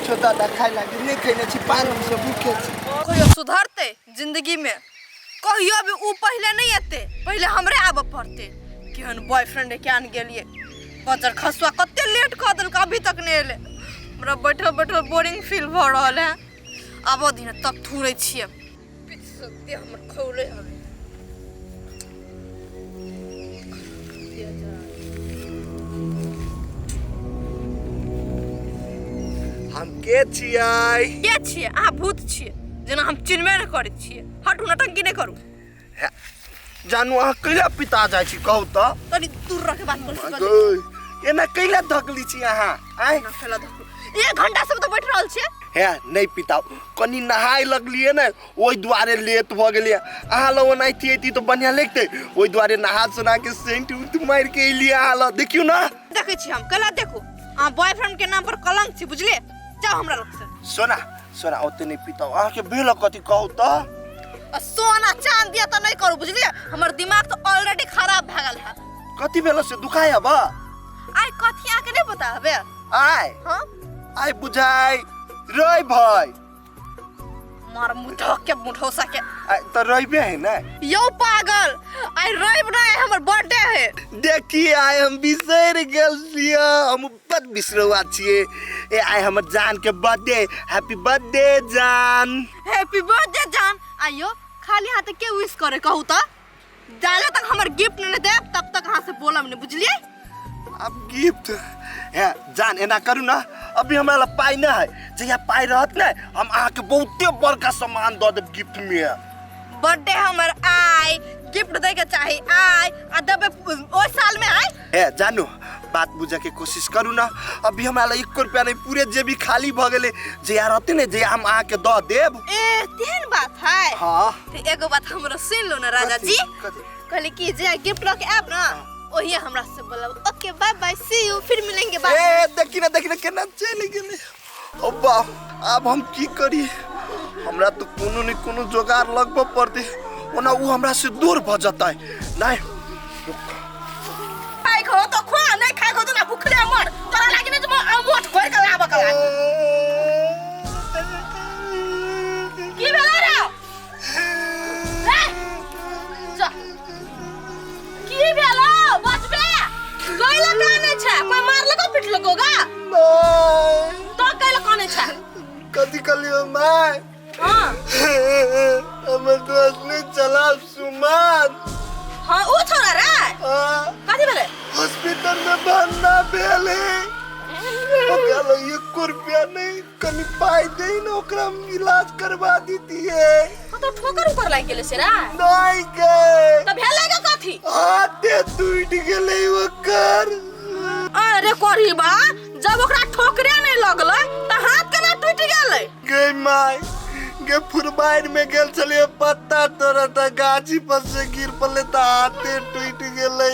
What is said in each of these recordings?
कुछो दादा खाय लागी नहि खैने छी, पान हमसब भूखे छी। कहियो सुधरतै जिंदगी में? कहियो भी ऊ पहिले नहीं एते, पहिले हमरे आबऽ पड़ते। केहन बॉयफ्रेंड के आन गेलिए, बजर खसुआ कते लेट कऽ देलक, अभी तक नहीं एले। हमरा बैठल बैठल बोरिंग फील भऽ रहल है। आबऽ दिन तब थूरै छियै। देह हमर खौले हवे। हम के छियै? के छियै अहाँ? भूत छियै, जेना हम चिन्हबे नहि करै छियै। हटू, नटंकी नहि करू। जानू, अहाँ कैला पिता जाइ छी, कहू तऽ? तनी दूर रह के बात करू। गै, एना कैला धकली छी अहाँ? आँय, फैला धकलू? एक घंटा से तऽ बैठ रहल छियै। हे, नहि पिताउ, कनि नहाय लगलियै ने, ओहि दुआरे लेट भऽ गेलियै। अहाँ लग ओनाहिते अयती तऽ बढ़िआँ लगितै, ओहि दुआरे नहा सोना के सेंट उंट मारि के एलियै अहाँ लग। देखियौ ने। देखै छी हम, कैला देखू? अहाँ बॉयफ्रेंड के नाम पर कलंक छी, बुझलियै? जाउ हमरा लग से। सोना, सोना, ओते नहि पिताउ। अहाँके भेल कथी, कहू तऽ? आ सोना चांद दिया तऽ नहि करू, बुझलियै? हमर दिमाग तऽ ऑलरेडी खराब भए गेल है। कथी भेल से दुखाय अब? आइ कथी अहाँके नहि पता हबे? आइ? हाँ। आइ बुझाइ रवि भाई। मार मुठो के मुठौसा के। आइ तऽ रविबे है ने। यौ पागल, आइ रवि नहि, हमर बर्थडे है। देखिए, आइ हम बिसरि गेल छियै, हम बड बिसरौआ छियै। ए, आइ हमर जान के बर्थडे। हैप्पी बर्थडे जान। हैप्पी बर्थडे जान। आइयो खाली हाथ के विश करे, कहू तऽ? जाले तक हमर गिफ्ट नहीं देब तब तक अहाँ से बोलब नहीं, बुझलिए? अब गिफ्ट हे जान, एना करू ना, अभी हमरा लग पाइ ना है। जहिया पाइ रहत ने, हम अहाँके बहुते बड़का सामान दऽ देब गिफ्ट में। बर्थडे हमर आइ, गिफ्ट दे के चाही आइ, आ देबे ओइ साल में आइ। हे जानू, बात बुझे के कोशिश करू ना। अभी हमरा लग 1 रुपया नहीं, पूरे जेबी खाली भऽ गेलै। जहिया रहते ने, जहिया हम अहाँके दऽ देब। ए, तेहन बात है? हाँ। तो एगो बात हमरो सुन लो ना राजा जी। कथी? कहली कि जे गिफ्ट लऽ के आयब ना, वही हमरा से बोलब। Okay, bye bye, see you, फिर मिलेंगे बाद। ए, देखी ना, देखी ना, केना चलि गेलै। ओ बा, आब हम की करी? हमरा तऽ कोनो ने कोनो जोगाड़ लगबऽ पड़तै, ओना ओ हमरा से दूर भऽ जेतै। नहि। खाइ खो तो खो, नहीं खाइ खो तो ना भूखले मर। तोरा लागी नहीं जो अमोट घोर के लाबऽ के लागी। की भेलै रे? रे जा, की भेलो? बचबे कैला काने छै? कोई मारलको पिटलको गा तो कैला काने छै? कथी कहलियो माय? हाँ। हमर दोस्त नहीं चलाल सुमान। हाँ, ऊ छोरा रे? हाँ। कथी भेलै? हॉस्पिटल में भर्ना भेल है, ओकरा लग 1 रुपया नहीं। कनि पाइ दे ने, ओकरा हम इलाज करवा दीतिए। हाँ, तो ठोकर ऊपर लागि गेलै से रे? नहीं गे। तऽ भेलै गे कथी? हाथे टूटि गेलै ओकर। अरे कोरी बा, जब ओकरा ठोकरे नहीं लगलै तऽ हाथ केना टूटि गेलै? गे माय गे, फुरबाइन में गेल छलियै पत्ता तोड़ा, तऽ गाछी पर से गिर पड़लै तऽ हाथे टूटि गेलै।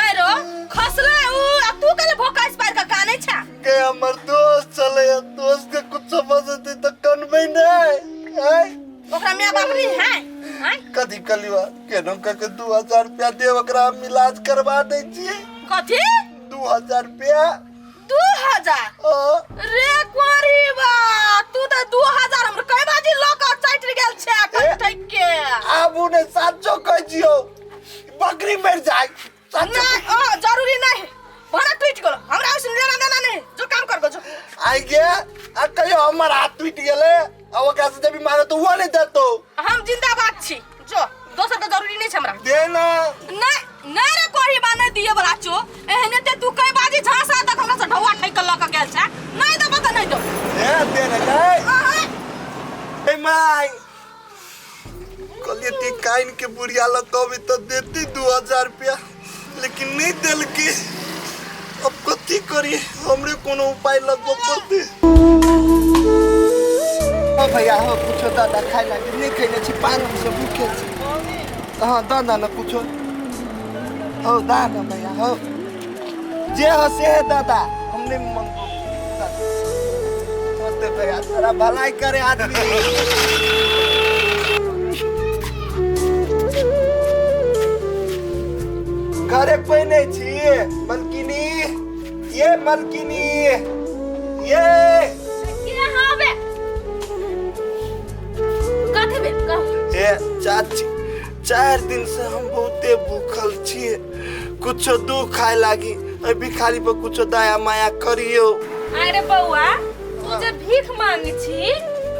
अरे खसलै ऊ आ तू कले भोकाइस पारि के कानै छा? गे, हमर दोस्त छलै, दोस्त के कुछ भऽ जेतै तऽ कनबै नहि? आँय? ओकरा माय बाप नहीं है? आँय? कथी कहलियो? केना कऽ के 2000 रुपया देब, ओकरा हम इलाज करवा दै छियै। कथी? 2000 रुपया। 2000? हाँ। रे कोरी बा, तू तऽ 2000 हमर कई बाजी लऽ कऽ चटि गेल छै ए? ठक के। आबू ने, साचो कहै छियौ, बकरी मरि जाय। साचो। नहीं, ओ जरूरी नहीं, भरा टूटि गेल, हमरा ओइसे लेना देना नहीं, जो काम कर जो। आइ गे, आ कहियो हमर हाथ टूटि गेलै आ ओकरा से जब मारे तऽ ओहो नहि देतौ। हम जिंदाबाद छी, जो दोसर के जरूरी नहीं छै हमरा। दे ना। नहीं नहीं रे कोरी बा, नहीं दिए बला चो। एहने ते तू कई बाजी झांसा तक हमरा से ढौआ ठैक के लऽ के गेल छै। नहीं देबो तऽ नहीं देबो। ए, दे ने गै। ए my, कहलिए ती काइन के बुढ़िया लग कहबी तऽ देती 2000 रुपया, लेकिन नहीं देलकी। अब कथी करी? हमरे कोनो उपाय लगबऽ पड़तै। ओ भैया हो, कुछो दादा खाय लागी नहीं खैने छी, पान हमसब भूखे छी। हाँ, द ना कुछो हो, दा ना भैया हो, जे हो से है दादा, हम नहीं मंगो। होते भैया, तोरा भलाई करे आदमी। घरे कोई नहीं छी? मलकिनी, ये मलकिनी, ये हे चाची, 4 दिन से हम बहुते भूखल छियै। कुछो दू खाए लागी, एहि भिखारी पर कुछो दया माया करियो। अरे बौआ, तू जे भीख मांगे छी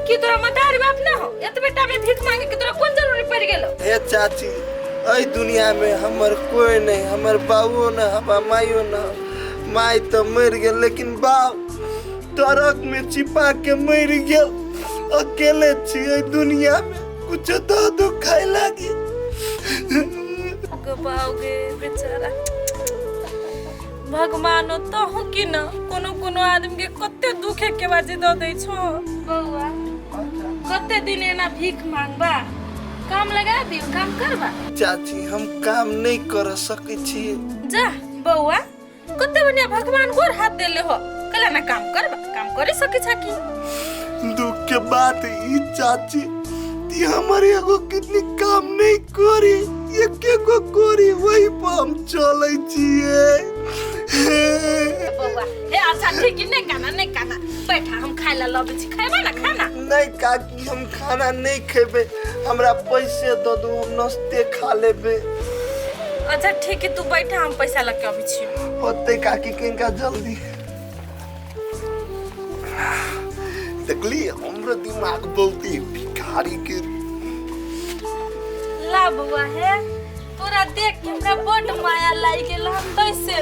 कि तोरा मतारी बाप ना हो? एतबे टा में भीख मांगे के तोरा कोन जरूरी पड़ गेलो? हे चाची, एहि दुनिया में हमर कोई नहीं, हमर बाबुओ न, हमर माइयो न। माई तो मर गेल, लेकिन बाप ट्रक में छिपा के मर गेल। अकेले छी एहि दुनिया में, कुछ दो दो खाए लागी। गो बाऊ गे बेचारा, भगवानो तो कि न कोनो कोनो आदमी के कते दुखे के बाजी दऽ दै छो। बौआ, कते दिन एना भीख मांगबा? काम लगा दियो, काम करबा? चाची, हम काम नहीं कर सकै छी। जा बौआ, कते बढ़िया भगवान गोर हाथ देले हो, कला ना काम करबा? काम करे सके छा की? दुख के बात ई चाची ती हमर एगो कितनी काम नहीं करी, एक एगो करी, वही पर हम चलै छियै। बौआ हे, अच्छा ठीक है, नहीं काना, नहीं काना, बैठा, हम खाए ला लबै छी, खाएबा ना खाना? नहीं काकी, हम खाना नहीं खेबे, हमरा पैसे दऽ दू, हम नाश्ते खा लेबे। अच्छा ठीक है, तू बैठा, हम पैसा लग के अबै छी। होते काकी, कनिका जल्दी। देखली, हमरो दिमाग बोलती भिखारी के। ला बौआ हे, तोरा देख के हमरा बड माया लागि गेल। हम तैसे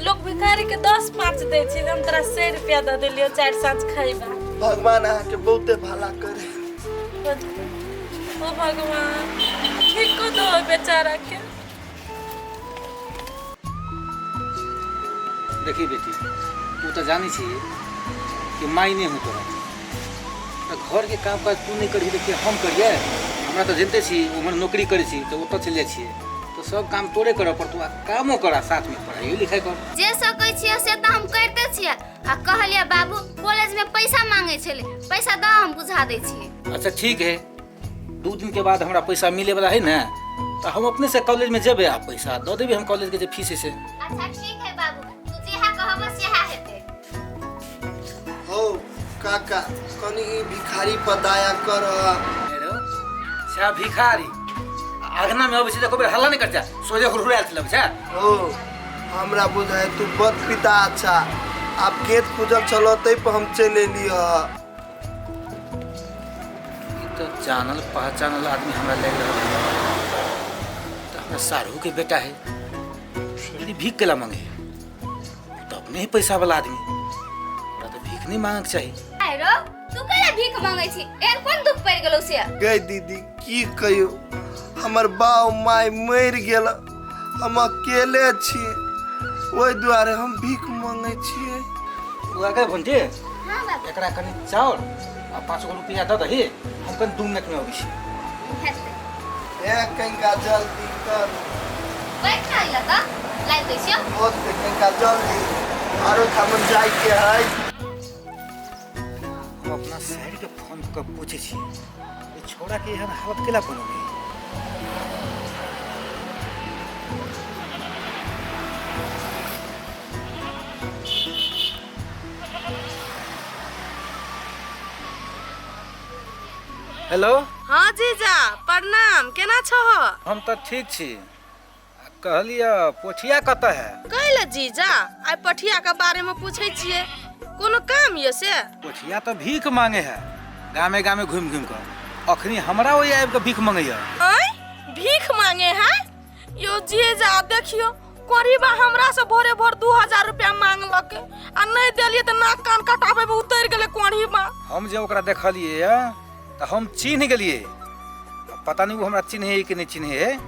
लोग भिखारी के 10 5 दै छै, हम तोरा 100 रुपया दऽ देलियो, चारि साँझ खैबा। भगवान अहाँके बहुते भला करे। ओ भगवान, ठीक कऽ दो ओहि बेचारा के। देखी बेटी, तू तऽ जानै छी कि माय नहि हो तोरा, तऽ घरके काम काज तू नहि करही तऽ के हम करियै? हमरा तऽ जनते छी, उम्हर नौकरी करै छी तऽ ओतऽ चलि जाइ छियै, तऽ सब काम तोरे करऽ पड़तौ आ कामो कर आ साथमे पढ़ाइयो लिखाइ कर। जे सकै छियै से तऽ हम करिते छियै। आ कहलियै बाबू, कॉलेजमे पैसा मांगे छलै, पैसा दऽ, हम बुझा दै छियै। अच्छा ठीक है, 2 दिन के बाद हमरा पैसा मिले वाला है ने, तऽ हम अपने से कॉलेजमे जेबै आ पैसा दऽ देबै हम कॉलेजके जे फीस है से। अच्छा ठीक है बाबू, तू जेहा कहबऽ सेहा हेतै। हो काका, कनि ई भिखारी पर दया कर। हेलो छा भिखारी, अगना में अबै छै तऽ बेर हल्ला नहि करता, सोझे हुरहुरायल चलब छै। हो, हमरा बुझाय तू बद पिता। अच्छा, आब गेट खुजल छलो, तै पर हम चलि एलियै। ई तऽ जानल पहचानल आदमी हमरा लागि रहल है, तऽ हमरा साढ़ू के बेटा है। ई भीख केला मांगे है? तऽ अपने ही पैसा वाला आदमी, ओकरा तऽ भीख नहीं मांगके चाही। आइ रो, तू कैला भीख मांगे छी? एहन कोन दुख पड़ि गेलौ से? गै दीदी, की कहियो, हमर बाप माय मरि गेल, हम अकेले छियै, ओहि दुआरे हम भीख मांगै छियै। ओ गै भुंटी। हाँ बाबू। एकरा कनि चाउर आ 5 गो रुपया दऽ दही, हम कनि 2 मिनटमे अबै छी। हेतै। ए, कनिका जल्दी कर। बैठ ना अइला तऽ लाइब दै छियौ। होते, कनिका जल्दी, आरो ठामन जाइके है। हम अपना साइड के फोन कऽ पूछै छी, ई छौड़ा के एहन हालत केला बनौने? हेलो। हाँ जीजा, प्रणाम, केना छह? हम तऽ ठीक छी। आ कहलियै, पोठिया कतऽ है? कैला जीजा आइ पठिया के बारे में पूछै छियै? कोनो काम ये से? पोठिया तऽ भीख मांगे है गामे गामे घुमि घुमि कऽ। अखनी हमरा ओहि आबि कऽ भीख मंगैया। आँय, भीख मांगे है? यो जीजा, देखियो, कोरीबा हमरा से भोरे भोर 2000 रुपया मांगलक आ नहीं देलियै तऽ नाक कान कटाबे में उतरि गेलै कोरीबा। हम जे ओकरा देखलियै तऽ हम चिन्ह गेलियै। आ पता नहि ओ हमरा चिन्है कि नहि चिन्है।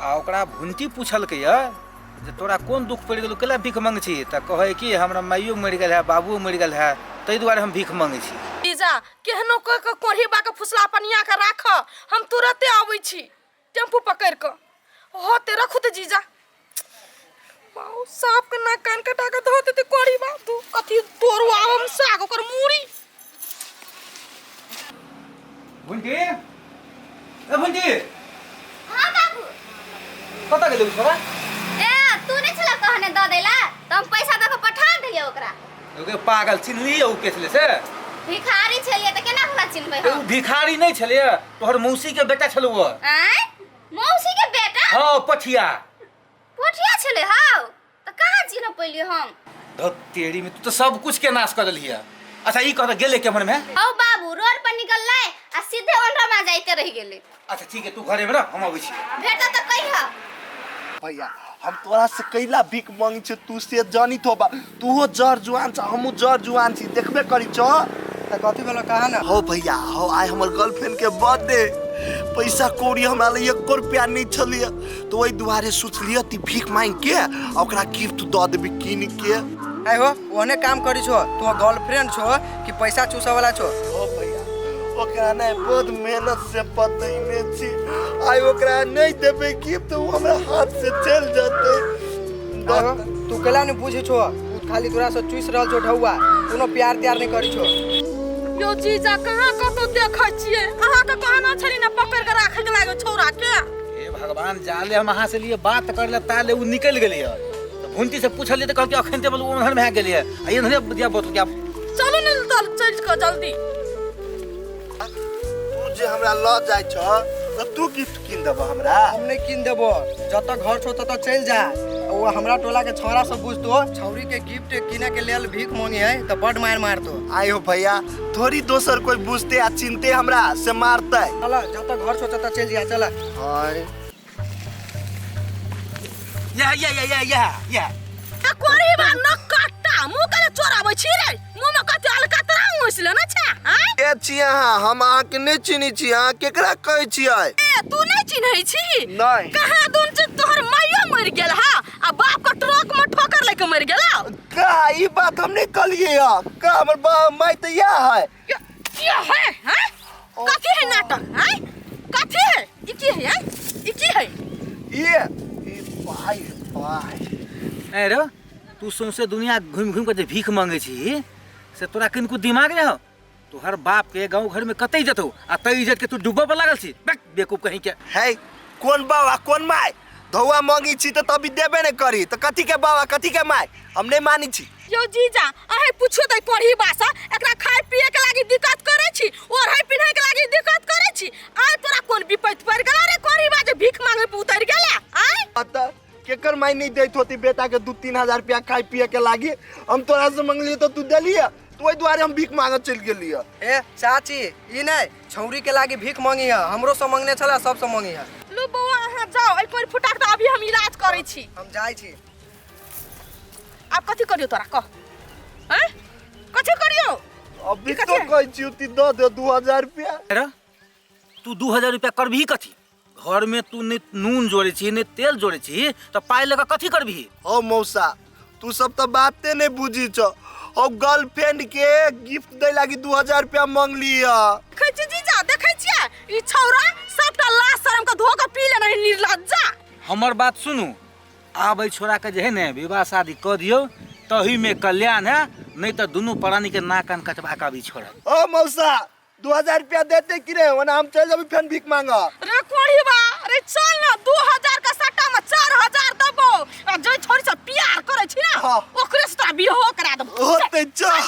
आ ओकरा भुंटी पूछलकै यऽ जे तोरा कोन दुख पड़ि गेलौ, केला भीख मांगै छी? तऽ कहै कि हमरा माइयो मरि गेल है, बाबुओ मरि गेल है, ताहि दुआरे हम भीख मांगै छी। जीजा, केहनो कऽ कऽ कोढ़ीबा के फुसला पनिया के राख, हम तुरते अबै छी टेम्पू पकड़ि कऽ। होते, रखू तऽ जीजा। बाउ, साँप के नाक कान कटा के धो देते कोढ़ीबा। तू कथी तोरू आब हम साग ओकर मूड़ी। भुंटी, ए भुंटी। हाँ बाबू। कतऽ गेलै उ छोरा? ए, तू नहीं छला कहने दऽ देला तऽ हम पैसा दऽ कऽ पठा देलियै ओकरा। ओके पागल, चिन्हलियै उ के छलै से? भिखारी छलियै तऽ केना ओकरा चिन्हबै ओ हम? भिखारी नहि छलै, तोहर मौसी के बेटा छलौ ओ। आँय, मौसी के बेटा? हाँ, पठिया। पोठिया छलै? हौ, तऽ कहाँ चिन्ह पैलियै हम? धत तेरी में, तू तो सब कुछ के नाश कर देलही। अच्छा, ई कह, गेले केम्हर में? हौ बाबू, रोड पर निकललै आ सीधे ओंडरमा जाइते रहि गेलै। अच्छा ठीक है, तू घरे में रह, हम अबै छी। भेटत तऽ कहिह। भैया, हम तोरा से कैला भीख मांगी छे, तू से जानित होबा। तूहो जर जुआन छ, हमहूँ जर जुआन छी, देखबे करी छ। तऽ कथी भेलो, कहा ना? हो भैया हो, आइ हमर गर्लफ्रेंड के बर्थडे, पैसा कौड़ी हमरा लग एको रुपया नहीं छलिए, तो ओहि दुआरे सोचलिए ती भीख मांग के आ ओकरा गिफ्ट दऽ देबी कीन के। आइ हो, ओहने काम करी छो? तू गर्लफ्रेंड छो कि पैसा चूसऽ वाला छो? हो भैया, ओकरा नहीं बहुत मेहनत से पतैने छी, आइ ओकरा नहीं देबै गिफ्ट ओ हमरा हाथ से चलि जेतै। आइ हो, तू केला नहीं बुझै छो? उ खाली तोरा से चूस रहल छो ढौआ, कोनो प्यार त्यार नहीं करी छो। यौ जीजा, कहाँ कतौ देखै छियै? अहाँके कहना छली ने पकड़ के राखे के लागे छौड़ा के। हे भगवान, जाले हम अहाँ से लिए बात कर ले ताले उ निकल गेलै है। तऽ भुंटी से पूछलियै तऽ कहलकै अखन ते ओन्हर भए गेलै है आ एन्हरे दिया बोतल के। चलू ने तऽ चलि कऽ जल्दी। तू जे हमरा लऽ जाइ छ तऽ तू गिफ्ट कीन देबह हमरा? हम नहीं कीन देबो, जतऽ घर छो ततऽ चलि जा। ओ हमरा टोला के छौड़ा सब बुझतो छौरी के गिफ्ट किने के लेल भीख मांगी है तऽ बड मार मारतो। आइ हो भैया, थोड़ी दोसर कोई बुझते आ चिन्हते हमरा से मारते। चल, जतऽ घर छो ततऽ चलि जा, चल। हाय। या या या या या या। ए कोरी बा न काटा मुंह के चोराबै छी रे, मुंह में कते अलकतरा घुसले न छे? आय। के छी अहाँ? हम अहाँके नहि चिन्है छी, अहाँ केकरा कहै छियै? ए, तू नहीं चिन्है छी? नहि। कहाँ दुन से तोहर माइयो मरि गेल हा आ बाप के ट्रक में ठोकर लेके मरि गेल। का ई बात हम नहि कहलियै हँ का? हमर बा माय तऽ इएह है। की है? हैं, कथी है नाटक? हैं, कथी है ई? की है? हैं, ई की है? ये ई पाइ पाइ। ए रो, तू सौंसे दुनिया घुमि घुमि के जे भीख मांगे छी से तोरा किनको दिमाग नहीं हो? तोहर बाप के गाँव घर में कते इज्जत हो आ तै इज्जत के तू डूबऽ पर लागल छी। बैक बेवकूफ कहीं के। है, कोन बाबा कोन माय? धौआ मांगी छी तऽ तभी देबे नहि करी तऽ कथी के बाबा कथी के माय? हम नहि मानै छी। यौ जीजा, अहें पूछो तऽ कोढ़ी बासा एकरा खाय पिए के लागी दिक्कत करै छी, ओढ़ै पिन्है के लागी दिक्कत करै छी। आय, तोरा कोन विपैत पड़ि गेला रे कोढ़ी बा जे भीख मांगे पे उतरि गेला? आय। तऽ केकर माय नहीं दैत होती बेटा के 2-3 हजार रुपया खाय पिए के लागी? हम तोरा से मंगलिए तऽ तू देलिए, तो ओहि दुआरे हम भीख मांगऽ चलि गेलिए। ए चाची, ई नहीं छौरी के लागी भीख मांगी है, हमरो से मांगने छला, सबसे मांगी है। लू बौआ, अहाँ जाओ, एहि कोढ़ी फुटा के तऽ अभी हम इलाज करै छी। हम जाइ छी। आब कथी करियौ तोरा कह? आँय, कथी करियौ? अभी की तो कथी? कहै छी ती दऽ दे 2000 रुपया। रे, तू 2000 रुपया करबही कथी? घर में तू ने नून जोड़े छी ने तेल जोड़े छी, तऽ पाइ लऽ कऽ कथी करबही? हो मौसा, तू सब तऽ बाते नहीं बुझी छौ। हो, गर्लफ्रेंड के गिफ्ट दै लागी 2000 रुपया मांगली है। देखै छी जीजा, देखै छियै ई छौड़ा सबटा लाज शरम के धो के पी लेने है निर्लज्जा। हमर बात सुनू, आब एहि छोड़ा के जे है ने विवाह शादी कऽ दियौ, तही में कल्याण है, नहीं तऽ दुनू प्राणी के नाक कान कटवा के अभी छोड़ब। ओ मौसा, 2000 रुपया देते कि रे? ओना हम चल जबी फेन भीख मांगा। रे कोढ़ी बा, अरे चल ना, 2000 का सट्टा में 4000 देबो आ जे छोरी से प्यार करै छी ना, ओकरे से तोरा बियाह करा देबो। होते, चल।